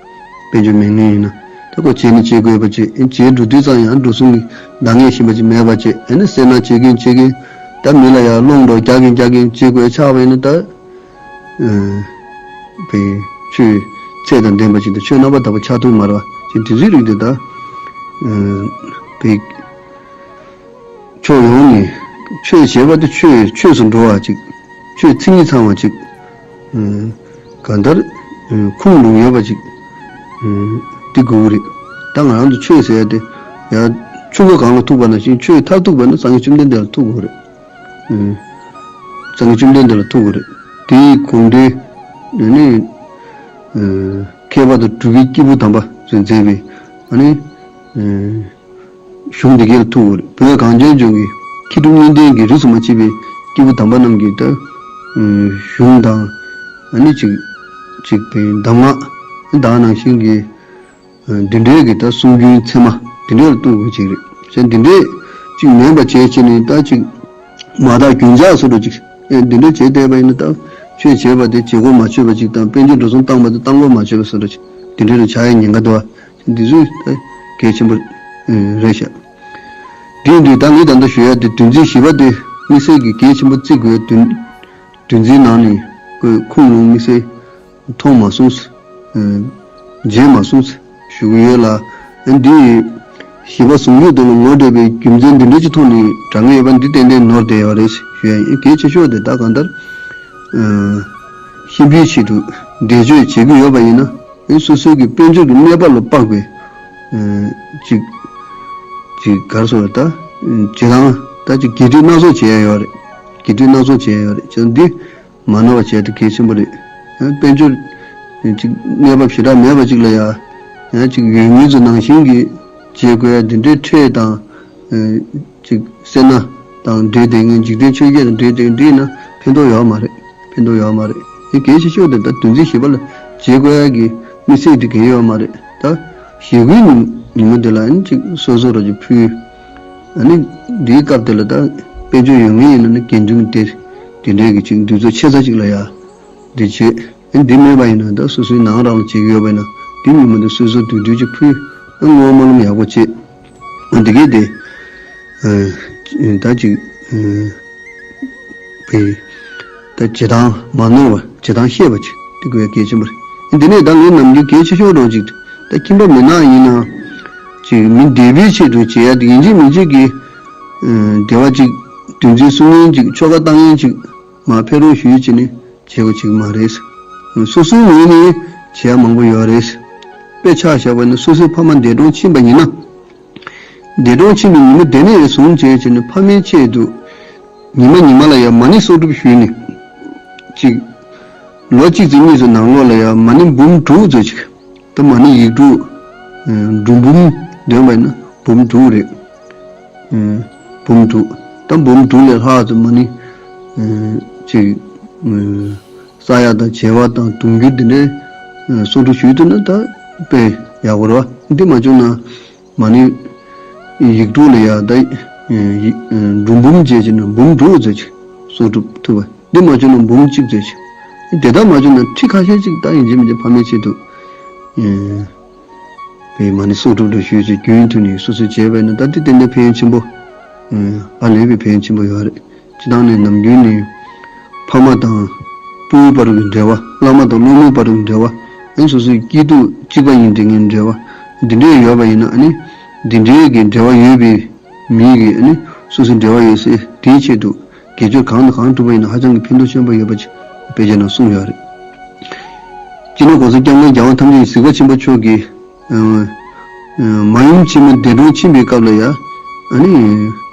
དཔལ་འབྱོར་མེད་མཁན་ཡིན་ན། ད་ཁོ་བྱས་ནས་བྱེད་དགོས་པ་བྱས། ཨེ། བྱས་འགྲོ་དུས་ཙང་ཡང་འགྲོ་སོང་གི་འདང་ངེས་ཤིག་པ་ཅིག་མེད་པ་བྱས། ཨེ་ནི་སེར་སྣ་བྱེད་མཁན་བྱེད་མཁན། ད་མི་ལ་ཡང་སློང་འགྲོ་རྒྱག་གིན་རྒྱག་གིན་བྱེད་དགོས་ཆགས་པ་ཡིན་ན་ད། ཨེ། བའི་ཆོས་ཚད་དང་ལྡན་པ་ཅིག་དང་ཆོས་རྣམ་པར་དག་པ་ཆགས་ཐུབ་མ་རེད་བ། ཅིག་དེ་ཚོའི་རིགས་དེ་ད། ཨེ། བའི། ཕྱོགས་ཡོངས་ནས་ཆོས་བྱེད་པ་དེ་ཆོས་ཆོས་སུ་འགྲོ་བ་ཅིག་ཆོས་མཚན་ཉིད་ཚང་བ་ཅིག་ཨུམ། གང་ལྟར། ཨུམ། ཁུངས་ལུང་ཡོད་པ་ཅིག་ཨུམ། འདི་དགོས་ཀྱི་རེད། ད་ང་རང་ཚོ་ཆོས་ཟེར་ཡ་དེ་ཡང་ཆུ་འགོ་གངས་ལ་ཐུག་པ་ནང་བཞིན་ཆོས་མཐར་ཐུག་པ་ན་སངས་རྒྱས་བཅོམ་ལྡན་འདས་ལ་ཐུག་དགོས་རེད། ཨུམ། སངས་རྒྱས་བཅོམ་ལྡན་འདས་ལ་ཐུག་དགོས་རེད། དེའི་དགོངས་འགྲེལ་ནི། ཨུམ། མཁས་པ་དང་གྲུབ་པའི་སྐྱེས་བུ་དམ་པ་ཚོས་མཛད་པའི་ཨ་ནི། ཨུམ། གཞུང་འདི་གའི་ཐུགས་འོར་བོད་གངས་ཅན་ལྗོངས་ཀྱི་མཁས་གྲུབ་གཉིས་ལྡན་གྱི་རིས་སུ་མ་ཆད་པའི་སྐྱེས་བུ་དམ་པ་རྣམས་ཀྱི་ད་གཞུང་དང་ཨ་ནི་ཅིག་ཅིག་པའི་གདམས་ངག་དག་ནང་བཞིན་གྱི་འདི་འདྲའི་གི་ད་གསུང་རྒྱུན་ཚད་མ་འདི་འདྲའི་ལ་ཐུགས་འོར་ཅིག་རེད། ཟེར་འདི་འདྲའི་ཅིག་མེད་པ་བྱས་བྱས་ནས་ད་ཅིག་མ་དག་རྒྱུན་ཆགས་སུ་འགྲོ་ཅིག་འདི་འདྲའི་བྱས་བསྡད་པ་ཡིན་ན་ད་ཆོས་བྱས་པ་དེ་བྱེད་སྒོ་མ་ཆོད་པ་ཅིག་དང་དཔལ་འབྱོར་འགྲོ་སོང་བཏང་པ་དེ་བཏང་སྒོ་མ་ཆོད་པ་སུ་འགྲོ་ཅིག་འདི་འདྲའི་ལ་ཆགས་ཡ་ཉེན་ཁ་འདུག་བ། འདི་ཚོ་ད་གལ་ཆེན་པོ་རེད་ཤག་དེ་ཡིན་དུས་ད་ངས་ད་ལྟ་ཞུ་ཡ་དེ་བདུན་ཚིགས་བཞི་པ་དེ་དམིགས་བསལ་གྱི་གལ་ཆེན་པོ་བརྩི་དགོས། བདུན་བདུན་ཚིགས་ནང་ནས་ཁོས་ཁུངས་ལུང་དམིགས་བསལ་མཐོང་མ་སོང་། མཇལ་མ་སོང་ཞུ་གི་ཡོད་ལ། འདི་བཞི་པ་ཟུང་འཇུག་དེ་ལ་ངོ་སྤྲད་པའི་རྒྱུ་མཚན་འདི་འདྲ་ཅིག་ཐོག་ནས་དྲང་གི་ཡོད་པ་འདི་ཏན་ཏན་ནོར་བསྡད་ཡོད་རེད་ཞུ་ཡ་ཡིན། གལ་ཆེ་ཤོས་དེ་ད་གང་ལྟར་གཤིན་པོའི་ཆེད་དུ་འདས་མཆོད་བྱེད་ཀྱི་ཡོད་པ་ཡིན་ན། ཨེ། སོ་སོའི་གི་དཔལ་འབྱོར་གྱི་གནས་པ་ལ་དཔག་པའི་ཨེ། ཅིག་ཅིག་ག་རེ་ཟེར་ད། ཨེ། བྱེད་སྟངས་ད་ཅིག་དགེ་སྡིག་སྣ་ཚོགས་བྱེད་ཡ་ཡོད་རེད། དགེ་སྡིག་སྣ་ཚོགས་བྱེད་ཡ་ཡོད་རེད། བྱས་ཙང་འདི་མ་ནོར་བ་བྱས་ཏེ་གལ་ཆེན་པོ་རེད། ཨེ། དཔལ་འབྱོར་ཅིག་གནས་བབ་ཞེ་དྲག་མེད་པ་ཅིག་ལ་ཡ། ཡང་ཅིག་ཡོད་ངེས་ཚོ་ནང་བཞིན་གྱི་བྱེད་དགོས་ཡ་འདི་འདྲའི་ཁྲལ་དང་། ཨེ། ཅིག་སེར་སྣ་དང་འབྲེལ་བསྡད་མཁན་འཇིག་རྟེན་ཆོས་བརྒྱད་དང་འབྲེལ་བསྡད་མཁན་འདི་ཡིན་ན་ཕན་ཐོགས་ཡོད་མ་རེད། ཕན་ཐོགས་ཡོད་མ་རེད། དེ་གལ་ཆེ་ཤོས་དེ་ད་བདུན་ཚིགས་བཞི་པ་ལ་བྱེད་དགོས་ཡ་གི་དམིགས་བསལ་དེ་གལ་ཡོད་མ་རེད། ད་ཞེ་དགུའི་ཉིན་ཉིན་མོ་དེ་ལ་ཨ་ནི་ཅིག་སོ་སོ་རང་ཅིག་ཕུལ། ཨ་ནི་འདིའི་སྐབས་དེ་ལ་ད་དཔལ་འབྱོར་ཡོད་མཁན་ཡིན་ན་ནི་དགེ་འདུན་དེ་དེ་འདྲའི་གི་ཅིག་འདུས་ཚོགས་ཆེ་ས་ཅིག་ལ་ཡ་འདི་བྱེད། ཨ་ནི་འདི་མེད་པ་ཡིན་ན་ད་སོ་སོའི་ནང་རང་ལ་བྱེད་ཀྱི་ཡོད་པ་ཡིན་ན་འདི་ཉིན་མོ་དེ་སོ་སོ་དུས་དུས་ཅིག་ཕུལ། ཨ། བསྔོ་སྨོན་ལམ་ཡག་པོ་བྱེད། འདི་གས་དེ། ཨ། ད་ཅིག་ཨ། བའི། ད་བྱེད་སྟངས་མ་ནོར་བ་བྱེད་སྟངས་ཤེས་པ་ཅིག་དེ་དགོས་ཡ་གལ་ཆེན་པོ་རེད། འདི་ནས་ད་ངས་ནམ་རྒྱུན་གལ་ཆེ་ཤོས་རང་ཅིག་ད་ཁྱིམ་པ་མི་ནག་ཡིན་ན། ཅིག་མི་འདས་པའི་ཆེད་དུ་བྱེད་ཡ་དེ་ཡིན་གཅིག་མིན་གཅིག་གི་ཨ། འདས་པ་ཅིག་དུས་འཛིན་གསུང་མཁན་ཅིག་ཆོ་ག་བཏང་མཁན་ཅིག་མ་ཕེབས་རོགས་ཞུས་བྱས་ནས་བྱེད་དགོས་ཅིག་མ་རེད། སོ་སོའི་ངོས་ནས་བྱེད་ཡ་མང་པོ་ཡོད་རེད། དཔེ་ཆ་བཞག་པ་ཡིན་ན་སོ་སོའི་ཕ་མ་འདས་གྲོངས་ཕྱིན་པ་ཡིན་ན། འདས་གྲོངས་ཕྱིན་པའི་ཉིན་མོ་དེ་ནས་བཟུང་བྱས་བྱས་ནས་ཕ་མའི་ཆེད་དུ་ཉི་མ་ཉི་མ་ལ་ཡང་མ་ཎི་གསོག་སྒྲུབ་ཞུས་ནས་ཅིག་ལོ་གཅིག་ཙམ་གཉིས་ཙམ་ནང་ལོགས་ལ་ཡང་མ་ཎི་འབུམ་དྲུག་ཙམ་ཅིག་ད་མ་ཎི་ཡིག་དྲུག་ཨ། འབྲུ་འབུམ་འདོན་པ་ཡིན་ན་འབུམ་དྲུག་རེད། ཨ། འབུམ་དྲུག་ད་འབུམ་དྲུག་ལས་ལྷག་ཙམ་མ་ཎི་ཨ། ཅིག་ཨ། བསག་ཡ་དང་བྱེ་བ་དང་དུང་འགྱུར་འདི་འདྲའི་ཨ། གསོག་སྒྲུབ་ཞུས་ཐུབ་ན་ད་དཔེ་ཡག་པོ་རེད་བ། འདི་མ་བྱུང་ན། མ་ཎི་ཡིག་དྲུག་ལ་ཡ་ད་འབྲུ་འབུམ་བྱས་བྱས་ན་འབུམ་དྲུག་ཙམ་ཅིག་གསོག་སྒྲུབ་ཐུབ་པ། འདི་མ་བྱུང་ན་འབུམ་གཅིག་ཙམ་ཅིག་དེ་ལྟར་མ་བྱུང་ན་ཁྲི་ཁ་ཤས་ཅིག་ད་ཡིན་གཅིག་མིན་གཅིག་ཕ་མའི་ཆེད་དུ་བའི་མ་ཎི་གསོག་སྒྲུབ་འདྲ་ཞུས་ཚེ་རྒྱུན་མཐུད་ནས་སོ་སོས་བྱས་པ་ཡིན་ན་ད་དེ་ཏན་ཏན་ཕན་ཡོན་ཆེན་པོ་ཧ་ལས་པའི་ཕན་ཡོན་ཆེན་པོ་ཡོད་རེད། སྤྱིར་བཏང་ནས་ནམ་རྒྱུན་ནས་ཕ་མ་དང་སྤུ་གུའི་བར་གྱི་འབྲེལ་བ། བླ་མ་དང་སློབ་མའི་བར་གྱི་འབྲེལ་བ། ཨ་ནི་སོ་སོའི་སྐྱིད་སྡུག་གཅིག་པ་ཡིན་དེ་ངའི་འབྲེལ་བ་འདི་འདྲའི་ཡོད་པ་ཡིན་ན། ཨ་ནི་འདི་འདྲའི་གི་འབྲེལ་བ་ཡོད་པའི་མི་གིས་ཨ་ནི་སོ་སོའི་འབྲེལ་བ་ཡོད་སའི་དེའི་ཆེད་དུ་དགེ་སྦྱོར་གང་དང་གང་བསྒྲུབས་པ་ཡིན་ན་ཧ་ཅང་གི་ཕན་ཐོགས་ཆེན་པོ་ཡོད་པ་ཅིག་དཔེ་ཆ་ནང་གསུངས་ཡོད་རེད། སྤྱི་ནོར་༸གོང་ས་༸སྐྱབས་མགོན་༸རྒྱལ་དབང་ཐམས་ཅད་གཟིགས་པ་ཆེན་པོ་མཆོག་གིས། ཨ། ཨ། མ་ཡུམ་ཆེན་མོ་འདས་གྲོངས་ཕྱིན་པའི་སྐབས་ལ་ཡ། ཨ་ནི།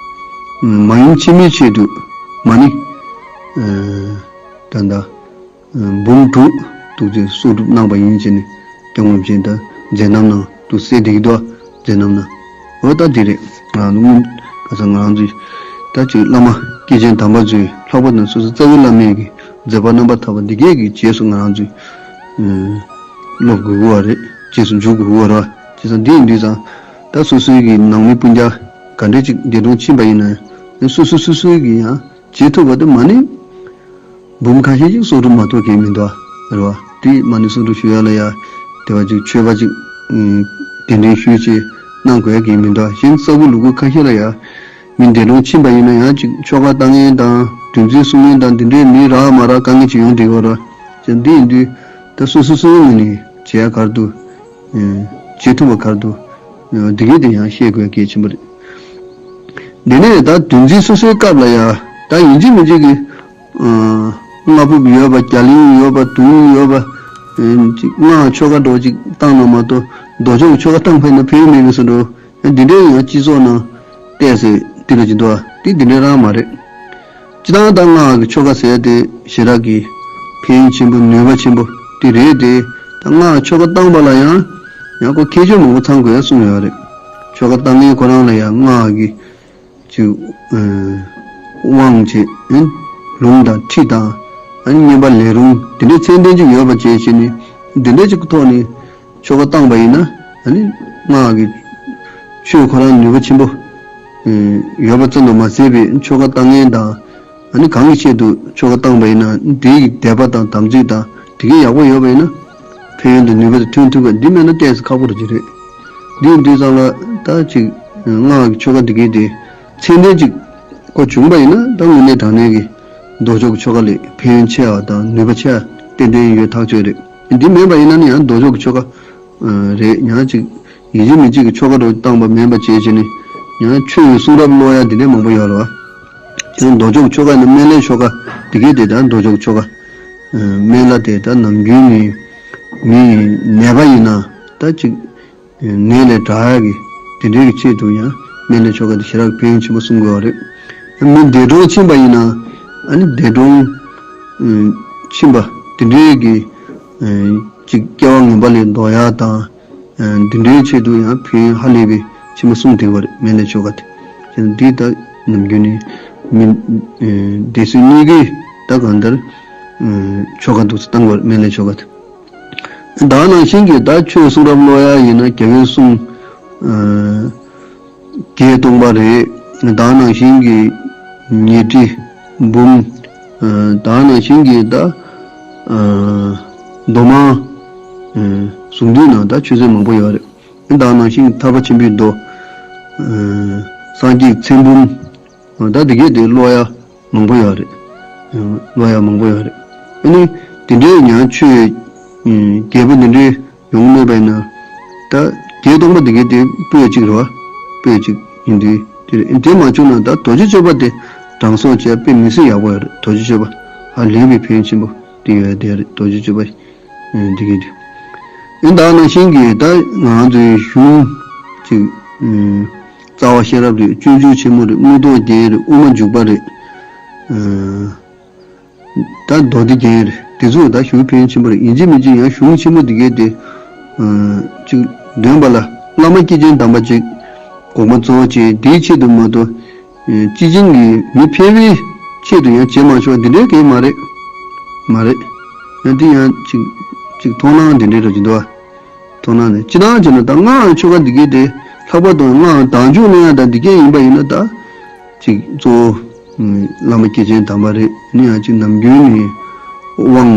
ཨ། མ་ཡུམ་ཆེན་མོའི་ཆེད་དུ་མ་ཎི། ཨ། ད་ལྟ་ འབུམ་དྲུག་ཐུགས་རྗེ་གསོལ་སྒྲུབ་གནང་བ་ཡིན་ཞེས་ནས་སྐྱབས་མགོན་མཁྱེན་ད་མཛད་རྣམ་ནང་དུ་གསལ་བསྡད་ཀྱི་འདུག་མཛད་རྣམ་ནང་། འོ་ད་དེ་རེད། ང་ལུང་ག་ས་ང་རང་ཚོའི་ད་ཅིག་བླ་མ་སྐྱེས་ཆེན་དམ་པ་ཚོའི་ལྷག་པར་དུ་སོ་སོ་རྩ་བའི་བླ་མའི་གི་མཛད་པ་རྣམ་པར་ཐར་པ་འདི་གས་ཀྱི་རྗེས་སུ་ང་རང་ཚོས་སློབ་དགོས་ཀྱི་བ་རེད། རྗེས་སུ་འཇུག་དགོས་ཀྱི་བ་རེད། བྱས་ཙང་འདི་ཡིན་དུས་ཙང་ད་སོ་སོའི་གི་ནང་མི་སྤུན་ཀྱག་ག་འདྲས་ཅིག་འདས་གྲོངས་ཕྱིན་པ་ཡིན་ན་ཡང་སོ་སོ་སོ་སོའི་གི་ཡང་བྱེད་ཐུབ་པ་དེ་མ་ནི་འབུམ་ཁ་ཤས་ཅིག་གསོག་སྒྲུབ་མ་གཏོགས་གལ་མི་འདུག་རེད་བ། དེ་མ་ནི་གསོག་སྒྲུབ་ཞུ་ཡ་ལ་ཡ་དེ་བ་ཅིག་མཆོད་པ་ཅིག་གདན་འདྲེན་ཞུས་ཅིག་གནང་དགོས་ཡ་གལ་མི་འདུག་གཞན་ས་ཁུག་ལུག་ཁུག་ཁ་ཤས་ལ་ཡ་མི་འདས་གྲོངས་ཕྱིན་པ་ཡིན་ན་ཡང་ཅིག་ཆོ་ག་བཏང་མཁན་དང་དོན་ཚན་སྲུང་མཁན་དང་དེ་འདྲའི་མི་རག་མ་རག་དཀའ་ངལ་ཅིག་ཡོང་བསྡད་ཡོད་རེད་བ། བྱས་འདི་ཡིན་དུས་ད་སོ་སོ་སོ་སོའི་ངོས་ནས་བྱེད་ཡ་ག་རེ་འདུག་བྱེད་ཐུབ་པ་ག་རེ་འདུག་འདི་གས་དེ་ཡང་ཤེས་དགོས་གལ་ཆེན་པོ་རེད། དེ་ནས་ད་དོན་ཚན་སོ་སོའི་སྐབས་ལ་ཡ་ད་ཡིན་གཅིག་མིན་གཅིག་གི་ཨ་རྔ་ཕུབ་ཡོད་པ། རྒྱ་གླིང་ཡོད་པ། དུང་ཡོད་པ། ཨ་ཅིག་སྔགས་ཆོ་ག་འདྲ་ཅིག་བཏང་ན་མ་གཏོགས་མདོ་ཆོག་གི་ཆོ་ག་བཏང་པ་ཡིན་ན་ཕན་ཡོན་མེད་པའི་བཟོ་འདྲ། ཨ་འདི་འདྲའི་ཡང་སྤྱི་ཚོགས་ནང་བལྟས་ཚེ་འདི་འདྲ་ཅིག་འདུག་ཨ། དེ་འདི་འདྲའི་རང་མ་རེད། སྤྱིར་བཏང་ད་སྔགས་ཀྱི་ཆོ་ག་ཟེར་དེ་ཞེ་དྲག་གི་ཕན་ཡོན་ཆེན་པོ་ནུས་པ་ཆེན་པོ་དེ་རེད་དེ། ད་སྔགས་ཆོ་ག་བཏང་པ་ལ་ཡང་ཡང་ཁོ་ཁྱད་ཆོས་མང་པོ་ཚང་དགོས་གསུངས་ཡོད་རེད། ཆོ་ག་བཏང་མཁན་ཁོ་རང་ལ་ཡང་སྔགས་ཀྱི་ཅིག་ཨ་དབང་བྱེད་ཨ་ལུང་དང་ཁྲིད་དང་ཨ་བསྙེན་པ་ལས་རུང་དེ་འདྲའི་ཚད་ལྡན་ཅིག་ཡོད་པ་བྱས་བྱས་ནས་དེ་འདྲའི་ཅིག་གི་ཐོག་ནས་ཆོ་ག་བཏང་པ་ཡིན་ན་ཨ་ནི་སྔགས་ཀྱི་ཆོས་ཁོ་རང་ནུས་པ་ཆེན་པོ་ཨ་ཡོད་པ་ཙམ་དུ་མ་ཟད་པའི་ཆོ་ག་བཏང་མཁན་དང་། ཨ་ནི་གང་གི་ཆེད་དུ་ཆོ་ག་བཏང་པ་ཡིན་ན་དེའི་དད་པ་དང་དམ་ཚིག་དང་དེ་གའི་ཡག་པོ་ཡོད་པ་ཡིན་ན་ཕན་ཡོན་དང་ནུས་པ་དེ་ཐོན་ཐུབ་པ་འདི་མེད་ན་ཏོག་ཙམ་ཁག་པོ་རེད་ཀྱི་རེད། འདི་ཡིན་དུས་ཙམ་ལ་ད་ཅིག་སྔགས་ཀྱི་ཆོ་ག་འདི་གའི་དེ་ཚད་ལྡན་ཅིག་ཁོ་བྱུང་པ་ཡིན་ན་ད་དངོས་གནས་དྲང་གནས་ཀྱི་མདོ་ཆོག་གི་ཆོ་ག་ལས་ཕན་ཡོན་ཆེ་བ་དང་ནུས་པ་ཆེ་བ་ཏན་ཏན་ཡོད་ཐག་ཆོད་རེད། འདི་མེད་པ་ཡིན་ན་ནི་ཡང་མདོ་ཆོག་གི་ཆོ་ག་རེད། ཡང་ཅིག་ཡིན་གཅིག་མིན་གཅིག་གི་ཆོ་ག་རོ་བཏང་པ་མིན་པ་བྱས་བྱས་ནས་ཡང་ཆོས་ཀྱི་གསུང་རབ་ཀློག་ཡ་འདི་འདྲའི་མང་པོ་ཡོད་རེད་བ། ཡང་མདོ་ཆོག་ཆོ་ག་ནི་སྨན་བླའི་ཆོ་ག་འདི་གས་དེ་ད་མདོ་ཆོག་ཆོ་ག་སྨན་བླ་དེ་ད་ནམ་རྒྱུན་ནས་མི་ནད་པ་ཡིན་ན་ད་ཅིག་ནད་ལས་དྲག་ཡ་གི་དེ་འདྲའི་གི་ཆེད་དུ་ཡང་སྨན་བླའི་ཆོ་ག་དེ་ཞེ་དྲག་ཕན་ཡོན་ཆེན་པོ་གསུང་དགོས་བ་རེད། མི་འདས་གྲོངས་ཕྱིན་པ་ཡིན་ན་ཨ་ནི་འདས་གྲོངས་ཕྱིན་པ་དེ་འདྲའི་གི་ཅིག་སྐྱེ་བ་ངན་པ་ལས་ལྡོག་ཡ་དང་། འདི་འདྲའི་ཆེད་དུ་ཡང་ཕན་ཡོན་ཧ་ལས་པའི་ཆེན་པོ་གསུངས་བསྡད་པ་རེད། སྨན་བླའི་ཆོ་ག་དེ། ཡང་འདི་ལྟར་ནམ་རྒྱུན་ནས་མི་སྡེ་སྲིད་གཉིས་ཀས་ད་གང་ལྟར་ཆོ་ག་འདུག་སེ་བཏང་བ་རེད། སྨན་བླའི་ཆོ་ག་དེ། ད་ནང་བཞིན་གྱི་ད་ཆོས་གསུང་རབ་ཀློག་ཡ་ཡིན་ན་རྒྱལ་བའི་གསུང་བརྒྱད་སྟོང་པ་རེད། ད་ནང་བཞིན་གྱི་ཉི་ཁྲི་འབུམ། ད་ནང་བཞིན་གྱི་ད་མདོ་མང་གཟུངས་འདུས་ནང་ད་ཆོས་ཚན་མང་པོ་ཡོད་རེད། ད་ནང་བཞིན་གྱི་ཐར་པ་ཆེན་པོའི་མདོ། སངས་རྒྱས་ཚེ་འབུམ། ད་འདི་གས་དེ་ཀློག་ཡ་མང་པོ་ཡོད་རེད། ཀློག་ཡ་མང་པོ་ཡོད་རེད། ཨ་ནི་དེ་འདྲའི་ཡང་ཆོས་རྒྱས་པོ་འདི་འདྲའི་ཡོང་གནས་པ་ཡིན་ན། ད་བརྒྱད་སྟོང་པ་འདི་གའི་དེ་པོད་གཅིག་རེད་བ། པོད་གཅིག་ཡིན་དུས་དེ་རེད། དེ་མ་བྱུང་ན་ད་རྡོ་རྗེ་གཅོད་པ་དེ་དྲང་སྲོང་བྱས་དཔེ་མི་སྲིད་ཡག་པོ་ཡོད་རེད། རྡོ་རྗེ་གཅོད་པ་ཧ་ལས་པའི་ཕན་ཡོན་ཆེན་པོ་དེ་ཡོད་དེ་རེད། རྡོ་རྗེ་གཅོད་པ་འདི་གའི་དེ། ཨིན་ད་ནང་བཞིན་གྱི་ད་ང་ཚོའི་གཞུང་གཅིག་རྩ་བ་ཤེས་རབ་རེད། སྤྱོད་འཇུག་ཆེན་མོ་རེད། མངོན་རྟོགས་རྒྱན་རེད། དབུ་མ་འཇུག་པ་རེད། ད་མདོ་སྡེ་རྒྱན་རེད། དེ་ཚོ་ད་ཞུ་ཕན་ཆེན་པོ་རེད། ཡིན་གཅིག་མིན་གཅིག་ཡང་གཞུང་ཆེན་མོ་འདི་གའི་དེ་ཅིག་འདོན་པ་ལ་བླ་མ་སྐྱེས་ཆེན་དམ་པ་ཅིག་དགོངས་པ་གཙོ་བོ་བྱས། དེའི་ཆེད་དུ་མ་གཏོགས་སྤྱི་བྱིངས་ཀྱི་མི་ཕལ་བའི་ཆེད་དུ་ཡང་བྱེད་མ་ཆོག་འདི་འདྲའི་གང་ཡང་མ་རེད། མ་རེད། ཡང་དེ་ཡང་ཅིག་ཅིག་མཐོང་སྣང་འདི་འདྲའི་རེད་ཀྱི་འདུག་བ། མཐོང་སྣང་ནི་སྤྱིར་བཏང་བྱས་ན་ད་སྔགས་ཆོ་ག་འདི་གའི་དེ་ལྷག་པར་དུ་སྔགས་དལ་འབྱོར་གནང་ཡ་དང་འདི་གའི་ཡིན་པ་ཡིན་ན་ད་ཅིག་གཙོ་བོ་བླ་མ་སྐྱེས་ཆེན་དམ་པ་རེད། ནི་ཡང་ཅིག་ནམ་རྒྱུན་ནས་དབང་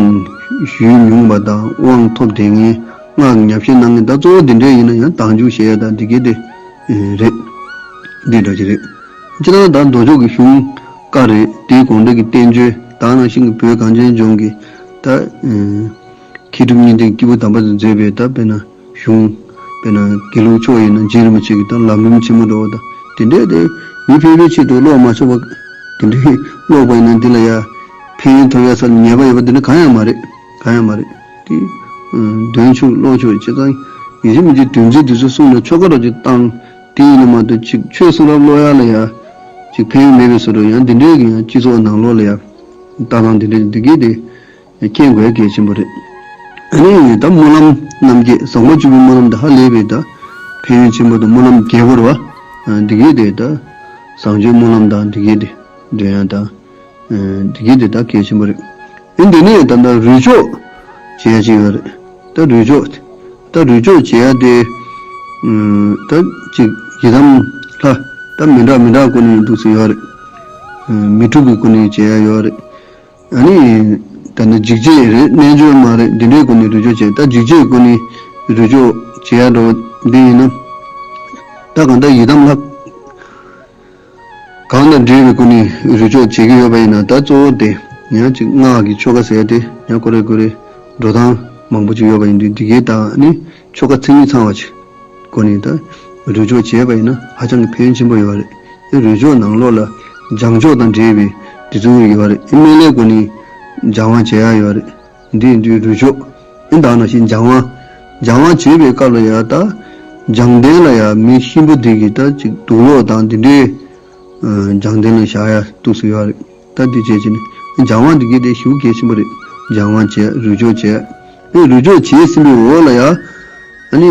ཞུས་མྱོང་བ་དང་དབང་ཐོབ་བསྡད་མཁན་སྔགས་ཀྱི་ཉམས་བཞེས་གནང་མཁན་ད་གཙོ་བོ་འདི་འདྲའི་ཡིན་ན་ཡང་དལ་འབྱོར་བྱེད་ཡ་དང་འདི་གའི་དེ་རེད། འདི་འདྲ་ཅིག་རེད། སྤྱིར་བཏང་ད་མདོ་ཆོག་གི་གཞུང་བཀའ་རེད། དེའི་དགོངས་འགྲེལ་གྱི་བསྟན་བཅོས་ད་ནང་བཞིན་གྱི་བོད་གངས་ཅན་ལྗོངས་ཀྱི་ད་མཁས་གྲུབ་གཉིས་ལྡན་སྐྱེས་བུ་དམ་པ་ཚོས་མཛད་པའི་ད་དཔེར་ན་གཞུང་། དཔེར་ན་དགེ་ལུགས་ཕྱོགས་ཡིན་ན་རྗེ་རིན་པོ་ཆེ་གི་ད་ལམ་རིམ་ཆེན་མོ་འདྲ་བོ་དང་དེ་འདྲས་དེ་མི་ཕལ་པའི་ཆེད་དུ་ཀློག་མ་ཆོག་པ་དེ་འདྲས་ཀློག་པ་ཡིན་ན་འདི་ལ་ཡ་ཕན་ཐོགས་ཡ་ས་ཉེས་པ་ཡོད་པ་དེ་འདྲ་གང་ཡང་མ་རེད། གང་ཡང་མ་རེད། དེ་འདོན་ཆོག་ཀློག་ཆོག་བྱས་ཙང་ཡིན་གཅིག་མིན་གཅིག་དོན་ཚན་དེ་ཚོ་གསུངས་ན་ཆོ་ག་རོ་ཅིག་བཏང་། དེ་ཡིན་ན་མ་གཏོགས་ཅིག་ཆོས་གསུང་རབ་ཀློག་ཡ་ལ་ཡ་ཅིག་ཕན་ཡོན་མེད་པའི་བཟོ་འདྲ་ཡང་འདི་འདྲས་ཀྱི་ཡང་སྤྱི་ཚོགས་ནང་ལོགས་ལ་ཡ་ལྟ་སྟངས་འདི་འདྲས་འདི་གས་དེ། མཁྱེན་དགོས་གལ་ཆེན་པོ་རེད། ཨ་ནི་ད་སྨོན་ལམ་རྣམ་བརྒྱད་བཟང་པོ་བཅུ་པའི་སྨོན་ལམ་དེ་ཧ་ལས་པའི་ད་ཕན་ཡོན་ཆེན་པོ་དང་སྨོན་ལམ་རྒྱས་པོ་རེད་བ། འདི་གའི་དེ་ད་བཟང་སྤྱོད་སྨོན་ལམ་དང་འདི་གའི་དེ་འདོན་ཡ་དང་། འདི་གའི་དེ་ད་གལ་ཆེན་པོ་རེད། ཨ་འདི་ནས་ད་ད་རུས་ཆོག་བྱེད་ཡ་ཅིག་ཡོད་རེད། ད་རུས་ཆོག་ད་རུས་ཆོག་བྱེད་ཡ་དེ་ད་ཅིག་ཡི་དམ་ལྷ་ད་མི་འདྲ་མི་འདྲ་སྒོ་ནས་འདུག་སེ་ཡོད་རེད། མི་འཁྲུགས་ཀྱི་སྒོ་ནས་བྱེད་ཡ་ཡོད་རེད། ཨ་ནི། ད་ནི་འཇིགས་བྱེད་རེད་རྣལ་འབྱོར་མ་རེད་འདི་འདྲའི་སྒོ་ནས་རུས་སྦྱོར་བྱེད་ད་འཇིགས་བྱེད་སྒོ་ནས་རུས་སྦྱོར་བྱེད་ཡ་འགྲོ་འདི་ཡིན་ན། ད་གང་ལྟར་ཡི་དམ་ལྷ། གང་དང་འབྲེལ་བའི་སྒོ་ནས་རུས་སྦྱོར་བྱེད་ཀྱི་ཡོད་པ་ཡིན་ན་ད་གཙོ་བོ་དེ་ཡང་ཅིག་སྔགས་ཀྱི་ཆོ་ག་ཟེར་ཏེ་ཡང་ཀོ་རེ་ཀོ་རེ་འགྲོ་སྟངས་མང་པོ་ཅིག་ཡོད་པ་ཡིན་དུས་འདི་གའི་དང་ནི་ཆོ་ག་མཚན་ཉིད་ཚང་བ་ཅིག་སྒོ་ནས་ད་རུས་སྦྱོར་བྱས་པ་ཡིན་ན་ཧ་ཅང་གི་ཕན་ཡོན་ཆེན་པོ་ཡོད་རེད། ཨེ་རུས་སྦྱོར་ནང་ལོགས་ལ་སྦྱང་ཆོག་དང་འབྲེལ་བའི་དེ་ཚོ་ཡོད་རེད། ཨེ་སྨན་བླའི་སྒོ་ནས་སྦྱང་བ་བྱེད་ཡ་ཡོད་རེད། འདི་ཡིན་དུས་རུས་སྦྱོར་ཨེ་ད་ནང་བཞིན་སྦྱང་བ་སྦྱང་བ་བྱེད་པའི་སྐབས་ལ་ཡ་ད་སྦྱང་བརྟན་ལ་ཡ་མི་གཤིན་པོ་འདི་གི་ད་ཅིག་དུག་ལོག་དང་འདི་འདྲའི་སྦྱང་བརྟན་ལ་བཞག་ཡ་འདུག་སེ་ཡོད་རེད། ད་འདི་བྱས་ཀྱི་ནི་སྦྱང་བ་འདི་གི་དེ་ཞེ་པོ་གལ་ཆེན་པོ་རེད། སྦྱང་བ་བྱས་རུས་སྦྱོར་བྱས། ཨེ་རུས་སྦྱོར་བྱས་ཟིན་པའི་འོག་ལ་ཡ། ཨ་ནི།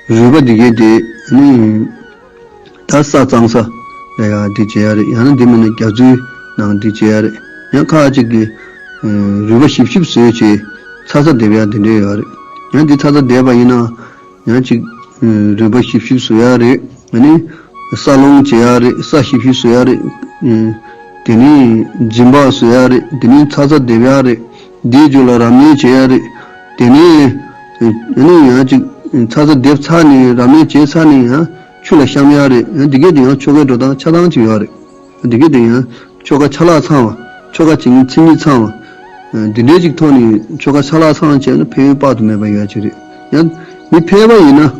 རུས་པ་འདི་གའི་དེ་ཨ་ནི། ད་ས་གཙང་ས་ལ་ཡ་འདི་བྱེད་ཡ་རེད། ཡང་ན་འདི་མིན་ན་རྒྱ་མཚོའི་ནང་འདི་བྱེད་ཡ་རེད། ཡང་ཁ་ཅིག་གིས་རུས་པ་ཞིབ་ཞིབ་བཟོས་བྱས་ཚ་ཚ་འདེབས་ཡ་འདི་འདྲ་ཡོད་རེད། ཡང་འདི་ཚ་ཚ་འདེབས་པ་ཡིན་ན། ཡང་ཅིག་རུས་པ་ཞིབ་ཞིབ་བཟོ་ཡ་རེད། ཨ་ནི། ས་སློང་བྱེད་ཡ་རེད། ས་ཞིབ་ཞིབ་བཟོ་ཡ་རེད། དེ་ནས་འཇིམ་པ་བཟོ་ཡ་རེད། དེ་ནས་ཚ་ཚ་འདེབས་ཡ་རེད། འདིའི་རྒྱུ་ལ་ར་མེན་བྱེད་ཡ་རེད། དེ་ནས་ཨ་ནི་ཡང་ཅིག་ཚ་ཚ་འདེབས་ཚར་ནས་ར་མེན་བྱས་ཚར་ནས་ཡང་ཆུ་ལ་བཤམས་ཡ་རེད། ཡང་འདི་གས་དེ་ཡང་ཆོ་གའི་འགྲོ་སྟངས་ཆ་ཚང་ཅིག་ཡོད་རེད། འདི་གས་དེ་ཡང་ཆོ་ག་ཆ་ལག་ཚང་བ། ཆོ་ག་བྱེད་མཁན་མཚན་ཉིད་ཚང་བ། འདི་འདྲའི་ཅིག་ཐོག་ནས་ཆོ་ག་ཆ་ལག་ཚང་བྱས་ན་ཕན་ཡོན་དཔག་ཏུ་མེད་པ་ཡོད་ཅིག་རེད། ཡང་མི་ཕལ་པ་ཡིན་ན།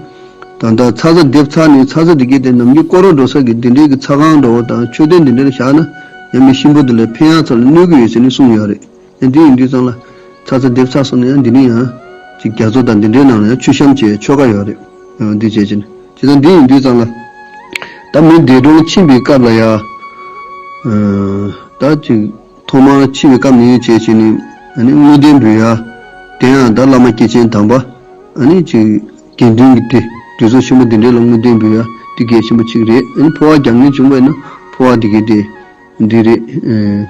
ད་ལྟ་ཚ་ཚ་འདེབས་ཚར་ནས་ཚ་ཚ་འདི་གས་དེ་ནམ་རྒྱུན་སྐོར་ར་འགྲོ་ས་གི་འདི་འདྲའི་གི་ཚ་ཁང་འགྲོ་བ་དང་མཆོད་རྟེན་འདི་འདྲ་ལ་བཞག་ན་ཡང་མི་གཤིན་པོ་འདི་ལ་ཕན་ཡག་ཚ་ལ་གནོད་ཀྱི་ཡོད་ཟེར་ནས་གསུངས་ཡོད་རེད། ཡང་འདི་ཡིན་དུས་ཙང་ལ་ཚ་ཚ་འདེབས་ཚར་སོང་ན་ཡང་འདི་ནས་ཡང་ཅིག་རྒྱ་མཚོ་དང་འདི་འདྲའི་ནང་ལ་ཡང་ཆུ་བཤམས་བྱས་ཆོ་ག་ཡོད་རེད། འདི་བྱས་ཀྱི་ནི་བྱས་ཙང་འདི་ཡིན་དུས་ཙང་ལ་ད་མི་འདས་གྲོངས་ཕྱིན་པའི་སྐབས་ལ་ཡང་ད་ཅིག་ཐོག་མར་འཆི་བའི་སྐབས་ནས་བྱས་བྱས་ནས་ཨ་ནི་བསྔོ་རྟེན་འབུལ་ཡ། དེ་ཡང་ད་བླ་མ་སྐྱེས་ཆེན་དམ་པ་ཨ་ནི་ཅིག་དགེ་འདུན་གྱི་སྡེ་དེ་ཚོ་ཆེན་པོ་འདི་འདྲའི་ལ་བསྔོ་རྟེན་འབུལ་ཡ་དེ་གལ་ཆེན་པོ་གཅིག་རེད། ཨ་ནི་འཕོ་བ་རྒྱག་མཁན་བྱུང་བས་ན་འཕོ་བ་དེ་གའི་དེ་འདི་རེད།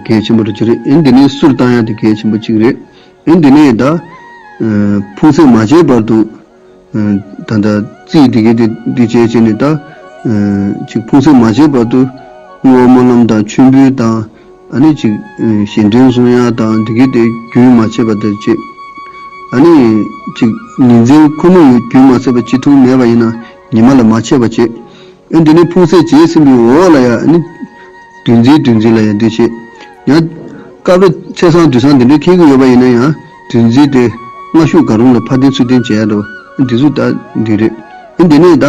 གལ་ཆེན་པོ་རེད་ཅིག་རེད། ཨ་ནི་འདི་ནས་གསུར་བཏང་ཡ་དེ་གལ་ཆེན་པོ་གཅིག་རེད། ཨ་ནི་འདི་ནས་ད་ཕུང་སེལ་མ་བྱས་བར་དུ། ད་ལྟ་རྩིས་འདི་གའི་འདི་འདི་བྱས་བྱས་ནས་ད་ཅིག་ཕུང་སེལ་མ་བྱས་བར་དུ་བསྔོ་བ་སྨོན་ལམ་དང་མཆོད་འབུལ་དང་ཨ་ནི་ཅིག་གཞན་དོན་བཟུང་ཡ་དང་འདི་གའི་དེ་རྒྱུན་མ་ཆད་པ་དེ་བྱེད། ཨ་ནི་ཅིག་ཉིན་མཚན་ཁོ་ནའི་རྒྱུན་མ་ཆད་པ་ཅི་ཐུབ་མེད་པ་ཡིན་ན་ཉི་མ་ལ་མ་ཆད་པ་བྱེད། ཨ་འདི་ནི་ཕུང་སེལ་བྱས་ཟིན་པའི་འོག་ལ་ཡང་ཨ་ནི་བདུན་ཚིགས་བདུན་ཚིགས་ལ་ཡང་འདི་བྱེད། ཡང་སྐབས་རེ་ཚེས་བཟང་དུས་བཟང་འདི་འདྲའི་འཁེལ་གྱི་ཡོད་པ་ཡིན་ན་ཡང་བདུན་ཚིགས་དེ་སྔ་གཞུག་གང་རུང་ལ་ཕར་འདོན་ཚུར་འདོན་བྱེད་ཡ་འདྲ་བ་འདི་ཚོ་ད་འདི་རེད། ཨ་འདི་ནས་ད་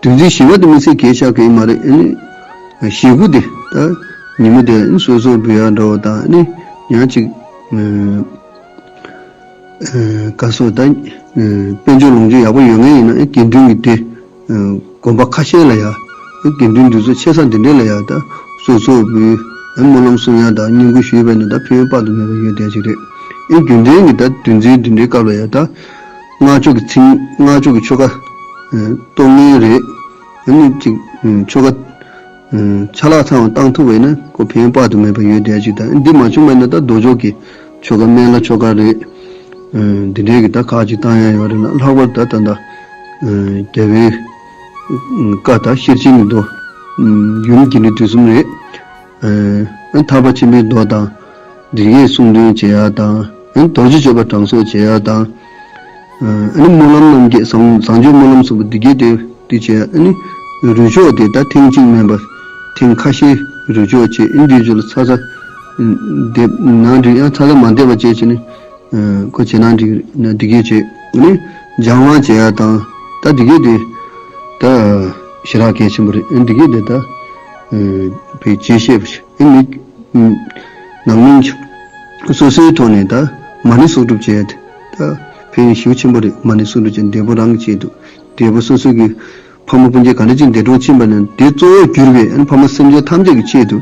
བདུན་ཚིགས་བཞི་པ་དེ་མི་ཚེ་གས་ཆགས་གས་མ་རེད། ཨ་ནི་ཞེ་དགུ་དེ་ད་ཉི་མ་དེ་ཨ་ནི་སོ་སོ་འབུལ་ཡ་འདྲ་བ་དང་ཨ་ནི་ཡང་ཅིག་ག་སོ་ད་དཔལ་འབྱོར་ལོངས་སྤྱོད་ཡག་པོ་ཡོད་མཁན་ཡིན་ན་ཨ་དགེ་འདུན་གྱི་སྡེ། དགོན་པ་ཁ་ཤས་ལ་ཡ། དགེ་འདུན་འདི་ཚོ་ཆེ་ས་འདི་འདྲས་ལ་ཡ་ད་གསོལ་ཚོགས་འབུལ། སྨོན་ལམ་གསུང་ཡ་དང་བསྙེན་བཀུར་ཞུས་པས་ན་ད་ཕན་ཡོན་དཔག་ཏུ་མེད་པ་ཡོད་བསྡད་ཅིག་རེད། ཨེ་རྒྱུན་ལྡན་གྱི་ད་བདུན་ཚིགས་འདི་འདྲའི་སྐབས་ལ་ཡ་ད་སྔགས་ཆོས་ཀྱི་ཚིག་སྔགས་ཆོས་ཀྱི་ཆོ་ག་གཏོང་ངེས་རེད། ཨ་ནི་ཅིག་ཆོ་ག་ཆ་ལག་ཚང་བ་བཏང་ཐུབ་པས་ན་ཁོ་ཕན་ཡོན་དཔག་ཏུ་མེད་པ་ཡོད་བསྡད་ཅིག་ད་འདི་མ་བྱུང་བས་ན་ད་རྡོ་སྦྱོར་གྱི་ཆོ་ག་སྨན་བླ་ཆོ་ག་རེད། འདི་འདྲའི་གི་ད་ཁག་ཅིག་བཏང་ཡ་ཡོད་རེད་ན་ལྷག་པར་ད་ད་ད་རྒྱལ་བའི་བཀའ་དང་ཤེར་ཕྱིན་གྱི་མདོ། ཡུམ་དགེ་འདུན་དུས་གསུམ་རེད། ཐར་པ་ཆེན་པོའི་མདོ་དང་། འདི་གའི་གསུང་འདོན་བྱེད་ཡ་དང་། རྡོ་རྗེ་གཅོད་པ་དྲང་སྲོང་བྱེད་ཡ་དང་། ཨ་ནི་སྨོན་ལམ་རྣམ་བརྒྱད་བཟང་བཟང་སྤྱོད་སྨོན་ལམ་གསུམ་པོ་འདི་གའི་དེ་དེ་བྱས་ཨ་ནི་རུས་སྦྱོར་དེ་ད་ཐེངས་གཅིག་མིན་པར་ཐེངས་ཁ་ཤས་རུས་སྦྱོར་བྱས་ཨ་ནི་འདིའི་རྒྱུ་ལ་ཚ་ཚ་འདེབས་ནང་འདྲི་ཡང་ཚ་ཚ་མ་འདེབས་པ་བྱས་བྱས་ནི་ཁོ་བྱེད་ནང་འདྲི་ན་འདི་གའི་བྱས་ཨ་ནི་སྦྱང་བ་བྱེད་ཡ་དང་ད་འདི་གའི་དེ་ད་ཞེ་དྲག་གལ་ཆེན་པོ་རེད། ཨ་ནི་འདི་གའི་དེ་ད་བའི་རྗེས་བཤད་པ་ཞིག་ཨ་ནི་ནང་མིན་སོ་སོའི་ཐོག་ནས་ད་མ་ཎི་གསོག་སྒྲུབ་བྱས་ཏེ་ད་ཕན་ཡོན་ཞེ་པོ་ཆེན་པོ་རེད། མ་ཎི་གསོག་སྒྲུབ་བྱས་འདས་པོ་རང་གི་ཆེད་དུ་འདས་པོ་སོ་སོ་གི་ཕ་མ་སྤུན་མཆེད་ག་འདྲ་ཅིག་འདས་གྲོངས་ཕྱིན་པ་ན་དེ་གཙོ་བོར་གྱུར་པའི་ཨ་ནི་ཕ་མ་སེམས་ཅན་ཐམས་ཅད་ཀྱི་ཆེད་དུ་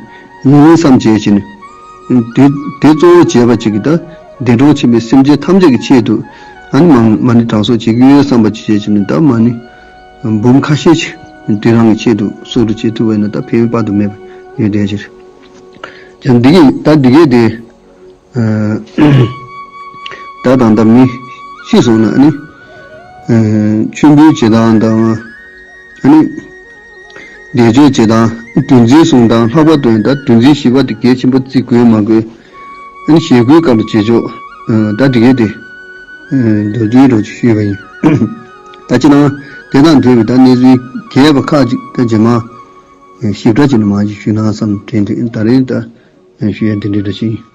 ཡིན་བསམ་བྱས་བྱས་ནས་ དེ་དེ་གཙོ་བོ་བྱས་པ་ཅིག་གིས་ད་བདེ་འགྲོར་ཕྱིན་པའི་སེམས་ཅན་ཐམས་ཅད་ཀྱི་ཆེད་དུ་ཨ་ནི་མ་མ་ཎི་བགྲང་གསོག་བྱེད་ཀྱི་ཡོད་བསམ་པ་ཅིག་བྱས་ཕྱིན་ནས། ད་མ་ཎི་འབུམ་ཁ་ཤས་ཅིག་དེ་རང་གི་ཆེད་དུ་གསོག་འདྲ་བྱེད་ཐུབ་པ་ཡིན་ན་ད་ཕན་ཡོན་དཔག་ཏུ་མེད་པ་ཡོད་བསྡད་ཕྱིར། ཀྱང་འདི་གས་ད་འདི་གས་དེ། ད་དང་ད་མི་ཤི་སོང་ན་ཨ་ནི། མཆོད་འབུལ་བྱེད་སྟངས་དང་། ཨ་ནི། བཟླས་བརྗོད་བྱེད་སྟངས། བདུད་འཛིན་བཟུང་སྟངས། ལྷག་པར་དུ་ཡང་ད་བདུད་འཛིན་ཞི་བ་དེ་གལ་ཆེན་པོ་བརྩི་དགོས་མ་དགོས། ཨ་ནི་ཞེ་དགུའི་སྐབས་ལ་བྱེད་ཕྱོགས། ད་འདི་གས་དེ། མདོར་བསྡུས་རོགས་ཅིག་ཞུས་པ་ཡིན། ད་ཅི་ན། དེ་དང་འབྲེལ་བའི་ད་གནས་ཚུལ་རྒྱས་པ་ཁག་ཅིག་ད་རྗེས་མ། ཞིབ་ཕྲ་ཅིག་ནས་མར་ཅིག་ཞུས་ན་བསམ་དྲན་དུས་ད་རེས་ད། ཞུ་ཡ་འདི་འདྲ་འདྲ་ཞིག་ཡིན།